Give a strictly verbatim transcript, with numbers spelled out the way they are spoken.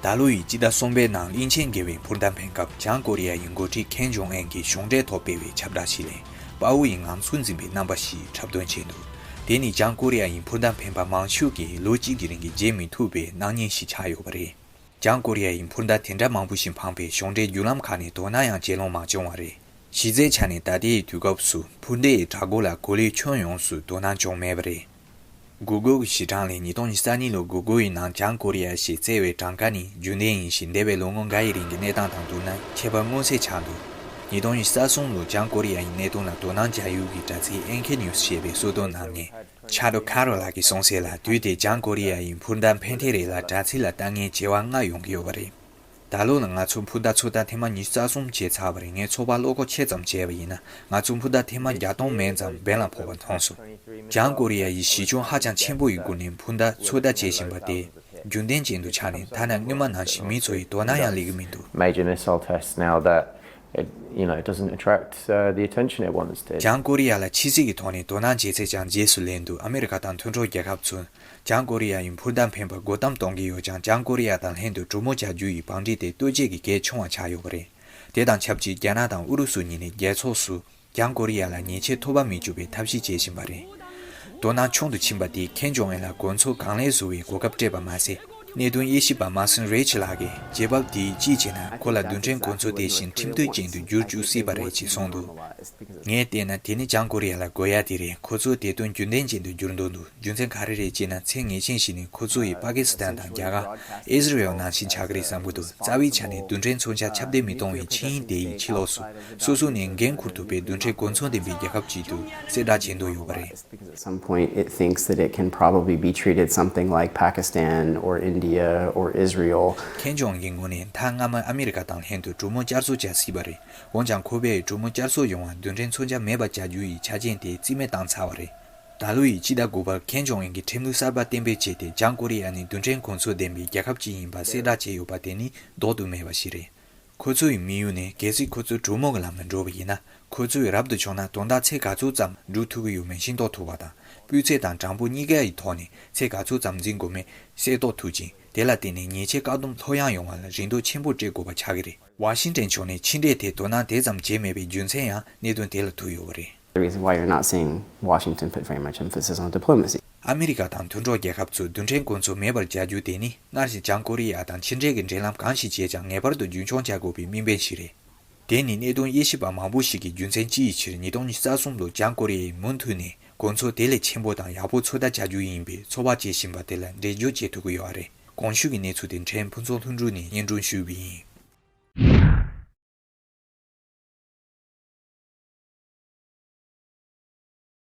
ད་ལོ་ཡི་སྤྱི་ཟླ་གསུམ་པའི་ནང་གླིང་ཆེན་རྒྱལ་བའི་འཕུར་མདའ་འཕེན་སྐབས་བྱང་ཀོ་རི་ཡ་ཡི་འགོ་ཁྲིད་ཁེམ་ཇོང་ཨན་གྱིས་གཞུང་འབྲེལ་ཐོག་སྤེལ་བའི་ཁྱབ་བསྒྲགས་ཤིག་ལས། དཔའ་བོ་ཡི་ངང་ཚུལ་འཛིན་པའི་རྣམ་པ་ཞིག་འཁྲབ་སྟོན་བྱས་འདུག་དེ་ནི་བྱང་ཀོ་རི་ཡ་ཡི་འཕུར་མདའ་འཕེན་པ་མང་ཤོས་ཀྱིས་ལོ་གཅིག་གི་རིང་གི་བརྗེད་མི་ཐུབ་པའི་སྣང་བརྙན་ཞིག་ཆགས་ཡོད་པ་རེད། བྱང་ཀོ་རི་ཡ་ཡི་འཕུར་མདའ་དེ་འདྲ་མང་པོ་ཞིག་འཕངས་པས་གཞུང་འབྲེལ་བརྒྱུད་ལམ་ཁག་ནས་དོ་སྣང་ཡང་ཇེ་ལོང་མ་བྱུང་བ་རེད། གཞི་རྩའི་ཆ་ནས་ད་ལྟའི་དུས་སྐབས་སུ་འཕུར་མདའི་དྲག་རྒོལ་ལ་གོ་ལའི་ཁྱོན་ཡོངས་སུ་དོ་སྣང་བྱུང་མེད་པ་རེད། Google གྱི་གཞི་གྲངས་ལས་ཉིས་སྟོང་ཉི་ཤུ་རྩ་གཉིས་ལོར་Google ཡི་ནང་བྱང་ཀོ་རི་ཡ་ཞེས་བཙལ་བའི་གྲངས་ཀ་ནི་རྒྱུན་ལྡན་ཡིན་ཞིང་། འདས་པའི་ལོ་ངོ་འགའ་ཡི་རིང་གི་གནས་སྟངས་དང་བསྡུར་ན་ཁྱད་པར་མངོན་གསལ་ཆགས་འདུག་ཉིས་སྟོང་ཉི་ཤུ་རྩ་གསུམ་ལོར་བྱང་ཀོ་རི་ཡ་ཡི་གནད་དོན་ལ་དོ་སྣང་བྱ་ཡུལ་གྱི་དྲ་ཚིགས་ཨེན་ཁེ་ནིའུ་སི་ཞེས་པའི་གསོལ་སྟོན་གནང་ནས། ཆ་རོ་ཁ་རོ་ལགས་ཀྱིས་གསུངས་གསལ་ལ། དུས་དེ་བྱང་ཀོ་རི་ཡ་ཡི་འཕུར་མདའ་འཕེན་ཐེངས་རེ་ལ་དྲ་ཚིགས་ལ་ལྟ་མཁན་བྱེ་བ་ལྔ་ཡོང་གི་ཡོད་པ་རེད། ད་ལོ་ལ་ང་ཚོ་འཕུར་མདའ་ཚོད་ལྟ་ཐེངས་མ་ཉི་ཤུ་རྩ་གསུམ་བྱས་ཚར་བ་རེད། ངས་ཚོད་དཔག་བློ་ཁོག་ཆེ་ཙམ་བྱས་པ་ཡིན་ན། ང་ཚོ་འཕུར་མདའ་ཐེངས་མ་བརྒྱ་སྟོང་མན་ཙམ་འབེན་ལ་ཕོག་པ་མཐོང་སོང་། བྱང་ཀོ་རི་ཡ་ཡིས་གཞི་ཁྱོན་ཧ་ཅང་ཆེན་པོ་ཡི་སྒོ་ནས་འཕུར་མདའ་ཚོད་ལྟ་བྱེད་བཞིན་པ་དེ་རྒྱུན་ལྡན་ཅན་དུ་ཆགས་ནས། ཐ་ན་སྔོན་མ་ནང་བཞིན་མི་ཚོ་ཡིས་དོ་སྣང་ཡང་སླེབས་ཀྱི་མི་འདུག Major missile tests now that it, you know, it doesn't attract, uh, the attention it wants to. བྱང་ཀོ་རི་ཡ་ལ་ཕྱི་སྲིད་ཀྱི་ཐོག་ནས་དོ་སྣང་བྱེད་ཚད་ཀྱང་རྗེས་སུ་ལེན་འདུག་ཨ་མེ་རི་ཀ་དང་མཐུན་གྲོགས་རྒྱལ་ཁབ་ཚོས་བྱང་ཀོ་རི་ཡ་ཡི་འཕུར་མདའ་འཕེན་པར་རྒོལ་གཏམ་གཏོང་གི་ཡོད་ཀྱང་། བྱང་ཀོ་རི་ཡ་དང་ལྷན་དུ་གྲོས་མོལ་བྱ་རྒྱུ་ཡི་བང་སྒྲིག་དེ་ལྟོ་ཆས་ཀྱི་གལ་ཆུང་བ་ཆགས་ཡོད་པ་རེད། དེ་དང་ཆབས་ཅིག་རྒྱ་ནག་དང་ཨུ་རུ་སུ་གཉིས་ནས་རྒྱལ་ཚོགས་སུ་བྱང་ཀོ་རི་ཡ་ལ་ཉེས་ཆད་ཐོབ་པ་མི་འཇུག་པའི་ཐབས་ཤེས་བྱེད་བཞིན་པ་རེད། དོ་སྣང་ཆུང་དུ་ཕྱིན་པ་དེས་ཁེམ་ཇོང་ཨན་ལ་གོ་མཚོན་གང་ལེགས་བཟོ་བའི་གོ་སྐབས་སྤྲད་པ་མ་ཟད། གནད་དོན་དབྱེ་ཞིབ་པ་མར་སོན་རེ་ཆི་ལགས་ཀྱིས་རྗེས་བབ་དེས་ཅིའི་ཕྱིར་ན་ཁོ་ལ་རྡུལ་ཕྲན་གོ་མཚོན་དེ་བཞིན་ཁྲིམས་མཐུན་ཅན་དུ་བསྒྱུར་བཅུག་སྲིད་པ་རེད་ཅེས་གསུངས་འདུག་ངས་བལྟས་ན་དེ་ནི་བྱང་ཀོ་རི་ཡ་ལ་དགོས་ཡ་དེ་རེད། ཁོ་ཚོས་དེ་དོན་རྒྱུན་ལྡན་ཅན་དུ་བསྒྱུར་འདོད་འདུག་རྒྱུ་མཚན་ག་རེ་རེད་ཅེ་ན། ཚེ་ངེས་ཅན་ཞིག་ནི་ཁོ་ཚོ་ཡིས་པ་ཀི་སི་ཐན་དང་རྒྱ་གར། ཨི་ཟི་རེལ་ནང་བཞིན་ཆགས་ཀྱི་རེད་བསམ་གྱི་འདུག་རྩ་བའི་ཆ་ནས་རྡུལ་ཕྲན་མཚོན་ཆ་ཁྱབ་གདལ་མི་གཏོང་བའི་ཆིངས་ཡིག་དེ་ཡི་ཕྱི་ལོགས་སུ་སོ་སོ་ནས་འགན་འཁུར་ཐུབ་པའི་རྡུལ་ཕྲན་གོ་མཚོན་ལྡན་པའི་རྒྱལ་ཁབ་ཅིག་ཏུ་གསལ་བསྒྲགས་བྱེད་འདོད་ཡོད་པ་རེད། Because at some point it thinks that it can probably be treated something like Pakistan or India or Israel. ཁེམ་ཇོང་ཨན་གྱི་ངོས་ནས་མཐའ་སྔ་མ་ཨ་མེ་རི་ཀ་དང་ལྷན་དུ་གྲོས་མོལ་བསྐྱར་གསོ་བྱ་སྲིད་པ་རེད། འོན་ཀྱང་ཁོ་པས་གྲོས་མོལ་བསྐྱར་གསོ་ཡོང་བར་རྡུལ་ཕྲན་མཚོན་ཆ་མེད་པར་བྱ་རྒྱུ་ཡི་ཆ་རྐྱེན་དེ་རྩིས་མེད་བཏང་ཚར་བ་རེད། ད་ལོ་ཡི་སྤྱི་ཟླ་དགུ་པར་ཁེམ་ཇོང་ཨན་གྱིས་ཁྲིམས་ལུགས་གསར་པ་གཏན་འབེབས་བྱས་ཏེ། བྱང་ཀོ་རི་ཡ་ནི་རྡུལ་ཕྲན་གོ་མཚོན་ལྡན་པའི་རྒྱལ་ཁབ་ཅིག་ཡིན་པ་གསལ་བསྒྲགས་བྱས་ཡོད་པ་དེ་ནི་ལྡོག་ཏུ་མེད་པ་ཞིག་རེད། ཁོ་ཚོ་ཡི་དམིགས་ཡུལ་ནི། གལ་སྲིད་ཁོ་ཚོས་གྲོས་མོལ་གྱི་ལམ་ལ་འགྲོ་བ་ཡིན་ན། ཁོ་ཚོས་རབ་ཏུ་བྱུང་ན་དོན་དག་ཚད་ག་ཚོད་ཙམ་སྒྲུབ་ཐུབ་ཀྱི་ཡོད་མེད་ཤེས་རྟོགས་ཐུབ་པ་དང་། སྤུས་ཚད་དང་གྲངས་འབོར་གཉིས་ཀ་ཡི་ཐོག་ནས་ཚད་ག་ཚོད་ཙམ་འཛིན་དགོས་མེད་གསལ་རྟོགས་ཐུབ་ཅིང་། དེ་ལ་བརྟེན་ནས་ཉེས་ཆད་བཀག་སྡོམ་ལྷོད་ཡངས་ཡོང་བ་ལ་རིན་དོད་ཆེན་པོ་སྤྲད་དགོས་པ་ཆགས་ཀྱི་རེད། ཝ་ཤིང་ཏན་ཕྱོགས་ནས་ཕྱི་འབྲེལ་ཐད་དོ་སྣང་དེ་ཙམ་བྱས་མེད་པའི་རྒྱུ་མཚན་ཡང་གནད་དོན་དེ་ལ་ཐུག་ཡོད་པ་རེད། The reason why you're not seeing Washington put very much emphasis on diplomacy. ཨ་མེ་རི་ཀ་དང་མཐུན་གྲོགས་རྒྱལ་ཁབ་ཚོས་རྡུལ་ཕྲན་གོ་མཚོན་མེད་པར་བྱ་རྒྱུ་དེ་ནི། སྔར་བཞིན་བྱང་ཀོ་རི་ཡ་དང་ཕྱི་འབྲེལ་གྱི་འབྲེལ་ལམ་གང་ཞིག་བྱས་ཀྱང་ངེས་པར་དུ་རྒྱུན་འཁྱོངས་བྱ་དགོས་པའི་དམིགས་འབེན་ཞིག་རེད། དེ་ནི་གནད་དོན་དབྱེ་ཞིབ་པ་མང་པོ་ཞིག་གིས་རྒྱུ་མཚན་ཅི་ཡི་ཕྱིར་ཉིས་སྟོང་ཉི་ཤུ་རྩ་གསུམ་ལོར་བྱང་ཀོ་རི་ཡས་མུ་མཐུད་ནས་གོ་མཚོན་དེ་ལས་ཆེན་པོ་དང་ཡག་པོ་ཚོད་ལྟ་བྱ་རྒྱུ་ཡིན་པའི་ཚོད་དཔག་བྱེད་བཞིན་པ་དེ་ལ་འགྲེལ་བརྗོད་བྱེད་ཐུབ་ཀྱི་ཡོད་རེད། གོང་ཞུས་ཀྱི་གནས་ཚུལ་དེ་ཕྲན་ཕུན་ཚོགས་ལྷུན་གྲུབ་ནས་སྙན་སྒྲོན་ཞུས་པ་ཡིན།